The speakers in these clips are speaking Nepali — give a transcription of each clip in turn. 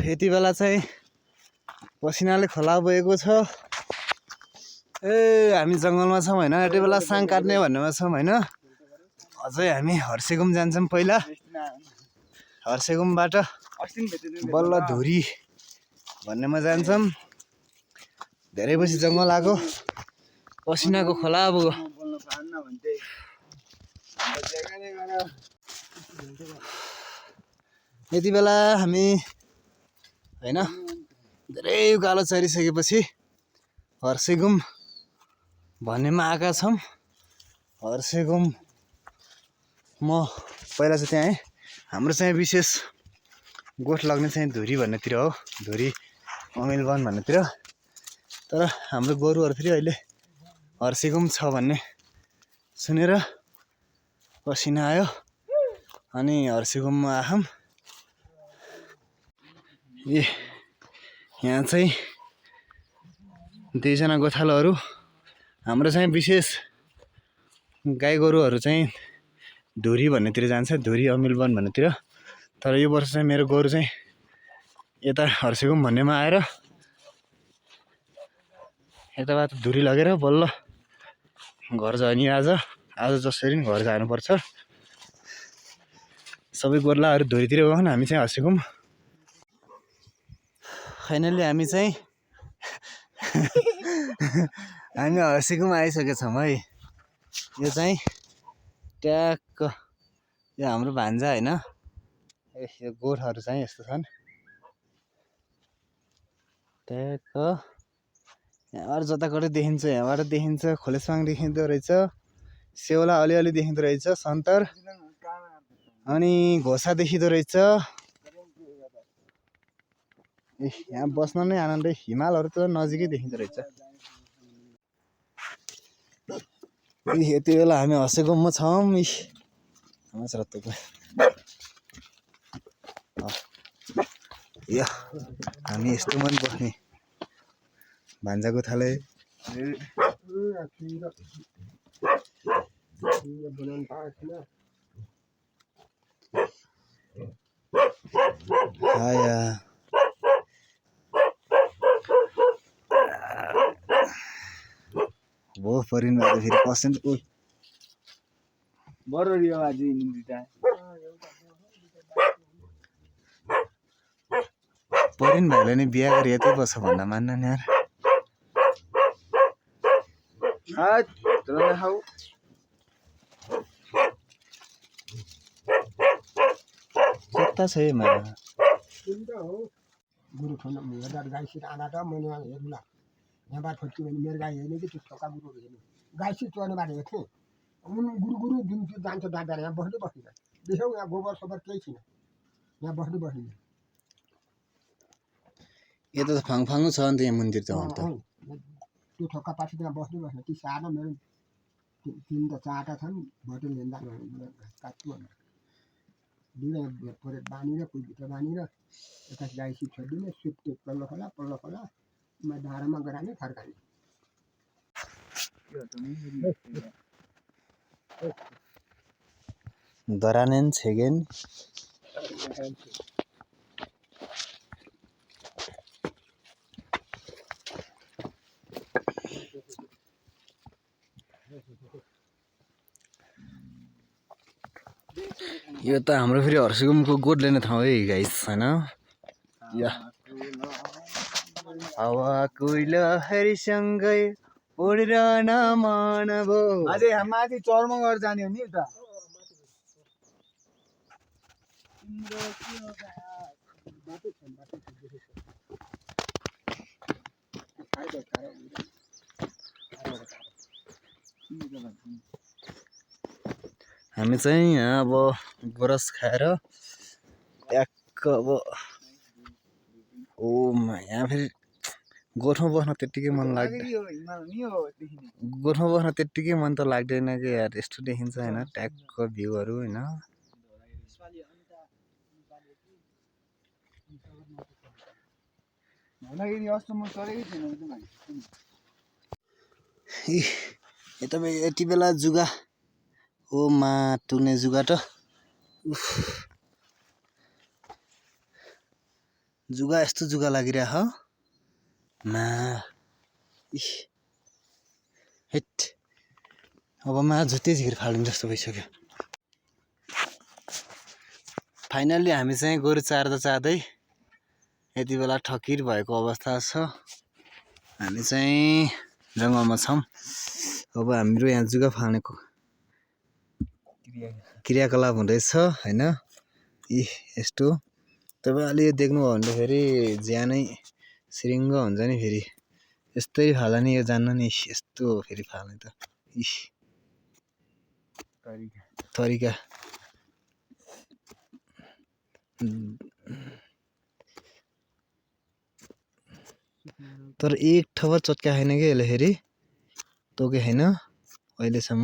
यति बेला चाहिँ पसिनाले खोला बगेको छ। हामी जङ्गलमा छौँ होइन, यति बेला साङ काट्ने भन्नेमा छौँ होइन। अझै हामी हर्सेगुम जान्छौँ पहिला। हर्सेगुमबाट बल्ल धुरी भन्नेमा जान्छौँ। धेरै पछि जङ्गल आएको, पसिनाको खोला अब। यति बेला हामी होइन धेरै उकालो चढिसकेपछि हर्सेगुम भन्नेमा आएका छौँ। हर्सेगुम म पहिला चाहिँ त्यहाँ हाम्रो चाहिँ विशेष गोठ लाग्ने चाहिँ धुरी भन्नेतिर हो, धुरी अमिल वन भन्नेतिर। तर हाम्रो गोरुहरू फेरि अहिले हर्सेगुम छ भन्ने सुनेर पसिना आयो अनि हर्सेगुममा आयौँ। यहाँ चाहिँ दुईजना गोठालोहरू, हाम्रो चाहिँ विशेष गाई गोरुहरू चाहिँ धुरी भन्नेतिर जान्छ, धुरी अमिल वन भन्नेतिर। तर यो वर्ष चाहिँ मेरो गोरु चाहिँ यता हर्सेगुम भन्नेमा आएर यताबाट धुरी लगेर बल्ल घर जाने। आज जसरी पनि घर जानुपर्छ। सबै गोर्लाहरू धुरीतिर गयो भने हामी चाहिँ हर्सेगुम। फाइनली हामी चाहिँ हामी हर्सेगुम आइसकेका छौँ है। यो चाहिँ ट्याक्क यो हाम्रो भान्जा होइन। यो गोठहरू चाहिँ यस्तो छन्। ट्याक्क यहाँबाट जताकतै देखिन्छ, यहाँबाट देखिन्छ खोलेसाङ देखिँदो रहेछ, सेउला अलिअलि देखिँदो रहेछ, सन्तर अनि घोसा देखिँदो रहेछ। यहाँ बस्न नै आनन्दै, हिमालहरू त नजिकै देखिँदो रहेछ। यति बेला हामी हर्सेगुममा छौँ। हामी यस्तोमा पनि बस्ने भान्जा गोठाले। भो परिनु भएको फेरि पर्सेन्ट परिन भाइले नि बिहा गरी यतै बस्छ भन्दा मान्न नि यार। कता छ है माया गुरु खाना हेर्दा गाई सिट आना त मैले हेर्नुला यहाँबाट फर्क्यो भने मेरो गाई हेर्ने कि त्यो ठोका गुरु हेर्ने गाई सिट चढ्नेबाट हेर्थेँ। गुरु गुरु जुन चाहिँ जान्छ दादा यहाँ बस्दै बस्दैन देख्यौ। यहाँ गोबर सोबर केही छैन, यहाँ बस्दै बस्दैन। यता त फाङफाङ छ नि त यहाँ मन्दिर त त्यो ठोक्का पछि त्यहाँ बस्दै बस्ने। ती सादा मेरो तिन त चारवटा छन्। भोटेल हेर्दा काट्छु भनेर दुईवटा परे बाँधेर कोही भित्र बाँधेर यता गाई सिट छोडिदिने, सुत्ते पल्लो खोला धारामा गराने फर्काने। दरानेन छेगेन यो त हाम्रो फेरि हर्सेगुमको गोठ लिने ठाउँ है गाइस होइन। या हावा कोइला हरिसँगै उडेर नमानबो अझै माथि चौरमा गएर जाने हो नि त। हामी चाहिँ यहाँ अब गोरस खाएर ट्याक्क अब यहाँ फेरि गोठमा बस्न त्यत्तिकै मन लाग्दैन। गोठमा बस्न त्यत्तिकै मन त लाग्दैन कि यार, यस्तो देखिन्छ होइन ट्याक्क भ्यूहरू होइन। यति बेला जुगा ओ माटुने जुगा त जुगा यस्तो जुगा लागिरह मा इह हेट अब मा झुत्ते झिर फाल्नु जस्तो भइसक्यो फाइनल्ली हामी चाहिँ गोरु चार्दै यति बेला ठकिर भएको अवस्था छ हामी चाहिँ जङ्गलमा छौँ अब हाम्रो यहाँ जुगा फाल्नेको क्रियाकलाप हुँदैछ हैन इ यस्तो तपाईहरुले यो देख्नुभयो भने फेरि ज्यानै सिरिङ्ग हुन्छ नि फेरि यस्तै फाल्दा नि यो जान्न नि यस्तो फेरि फाल्ने त इस तरिका तर एक ठवर चट्का छैन कि यसले फेरि तोके छैन अहिलेसम्म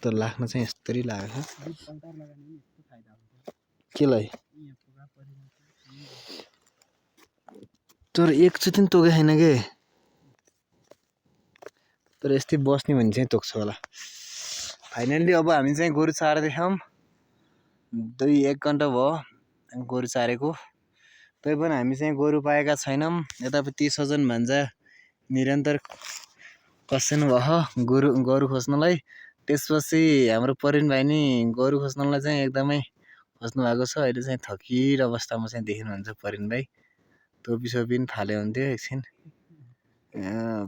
तर लाग्न चाहिँ यस्तरी लागेको केलाई तर एकचोटि पनि तोके छैन के तर यस्तै बस्ने भने चाहिँ तोक्छ होला फाइनल्ली अब हामी चाहिँ गोरु चार्दैछौँ 2-1 घन्टा भयो गोरु चारेको तै पनि हामी चाहिँ गोरु पाएका छैनौँ यतापट्टि सजन भान्जा निरन्तर कसिनु भयो गोरु खोज्नलाई त्यसपछि हाम्रो परिन भाइ नि गोरु खोज्नलाई चाहिँ एकदमै खोज्नु भएको छ अहिले चाहिँ थकिर अवस्थामा चाहिँ देख्नुहुन्छ परिन भाइ टोपी सोपी पनि फाल्यो हुन्थ्यो एकछिन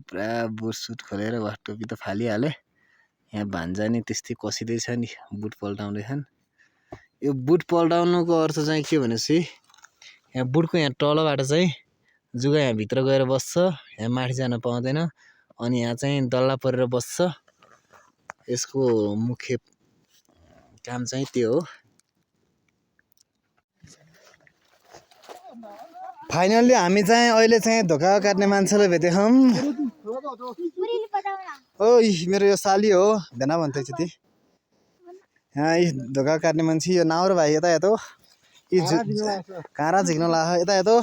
पुरा बुट सुट खोलेर वा टोपी त फालिहाले यहाँ भान्जा नि त्यस्तै कसिँदैछ नि बुट पल्टाउँदैछन् यो बुट पल्टाउनुको अर्थ चाहिँ के भनेपछि यहाँ बुटको यहाँ तलबाट चाहिँ जुगा यहाँ भित्र गएर बस्छ यहाँ माथि जान पाउँदैन अनि यहाँ चाहिँ डल्ला परेर बस्छ यसको मुख्य काम चाहिँ त्यो हो फाइनल्ली हामी चाहिँ अहिले चाहिँ धोका काट्ने मान्छेलाई भेटेछौँ ओइ मेरो यो साली हो भेना भन्दै छ ती यहाँ धोका काट्ने मान्छे यो नाउर भाइ यता यता काँडा झिक्न लाग यता यता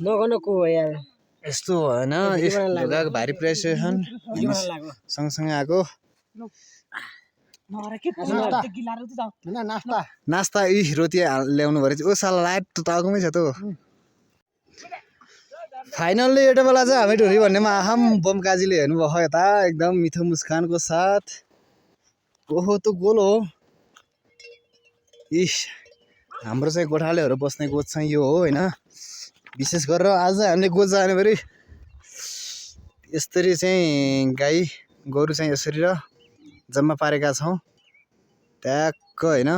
नगनको हो यार यस्तो होइन धोकाको भारी प्रेसरेसन सँगसँगै आएको नास्ता रोटी ल्याउनु पऱ्यो ओ साला लाइट त टाउकोमै छ त फाइनल्ली एउटा बेला चाहिँ हामी ढुरी भन्नेमा आहाम बम काजीले हेर्नुभयो यता एकदम मिठो मुस्कानको साथ ओहो त गोल हो इस हाम्रो चाहिँ गोठालेहरू बस्ने गोठ चाहिँ यो हो होइन विशेष गरेर आज हामीले गोठ जाने फेरि यसरी चाहिँ गाई गोरु चाहिँ यसरी र जम्मा पारेका छौँ ट्याक्क होइन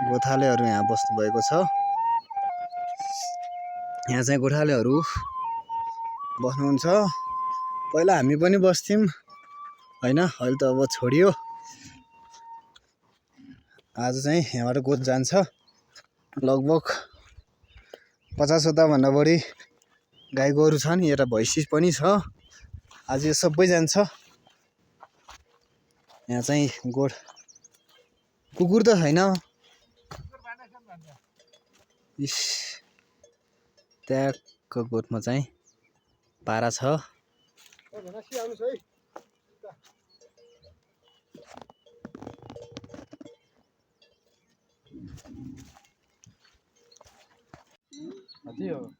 गोठालेहरू यहाँ बस्नु भएको छ यहाँ चाहिँ गोठालेहरू बस्नुहुन्छ पहिला हामी पनि बस्थ्यौँ होइन अहिले त अब छोडियो आज चाहिँ यहाँबाट गोठ जान्छ लगभग 50-वटा भन्दा बढी गाई गोरु छन् एउटा भैँसी पनि छ आज यो सबै जान्छ यहाँ चाहिँ गोठ कुकुर त छैन इस त्यहाँको गोठमा चाहिँ पारा छ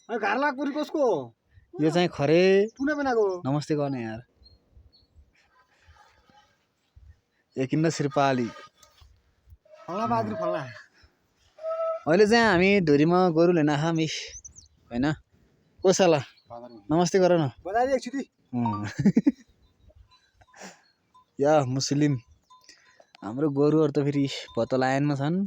घरलागपुरी कसको यो चाहिँ खरे पुना बनाएको नमस्ते गर्ने यार एकिन्न श्रीपाली फल्ला फल्ला अहिले चाहिँ हामी धुरीमा गोरु लिन आएका मिस होइन कोसाला नमस्ते गर न या मुस्लिम हाम्रो गोरुहरू त फेरि भत्ता लाइनमा छन्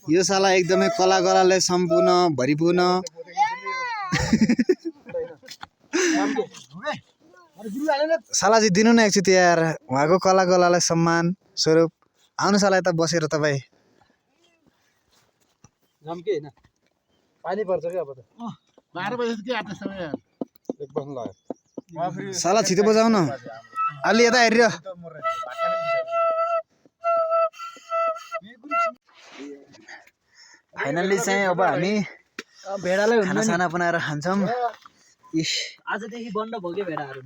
यो साला एकदमै कला कलाले सम्पूर्ण भरिपूर्ण साला चाहिँ दिनु न एकचोटि यार उहाँको कला कलालाई सम्मान स्वरूप आउनु साला यता बसेर तपाईँ पानी पर्छ क्या अब त 12 बजे के आते समय यार एक बस ल साला छिटो बजाउ न अलि यता हेरिर फाइनल्ली चाहिँ अब हामी भेडालाई खाना साना बनाएर खान्छौँ इस आजदेखि बन्द भयो के भेडाहरू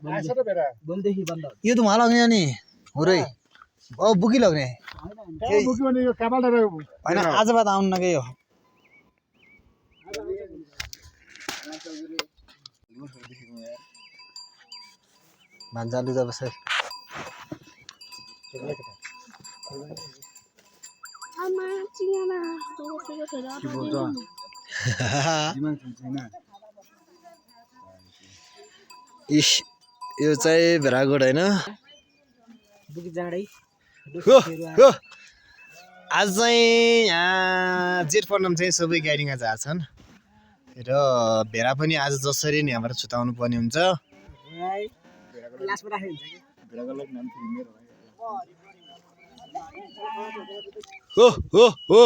आएछ त बेटा बन्ददेखि बन्द यो त मलाई लाग्ने नि हो रे बुकी लाग्ने बोक्यो भने यो कापाल होइन आज बाद आउनु न केही हो भान्जालु जब सर इस यो चाहिँ भेरागोड होइन बुकी जाँडै आज चाहिँ यहाँ जेठ पूर्णिमा चाहिँ सबै गाडीमा जान्छन् छन् र भेरा पनि आज जसरी नै हाम्रो छुटाउनु पर्ने हुन्छ लास्टमा राखेको हुन्छ हो हो हो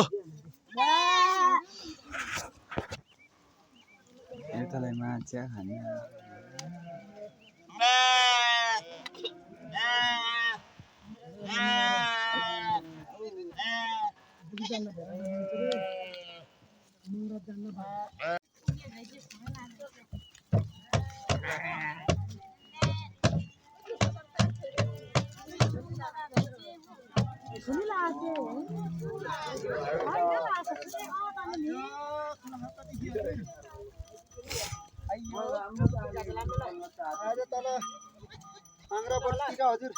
यतालाई माछा खाने अहिले तल आङ्ग्रा बस्तीका हजुर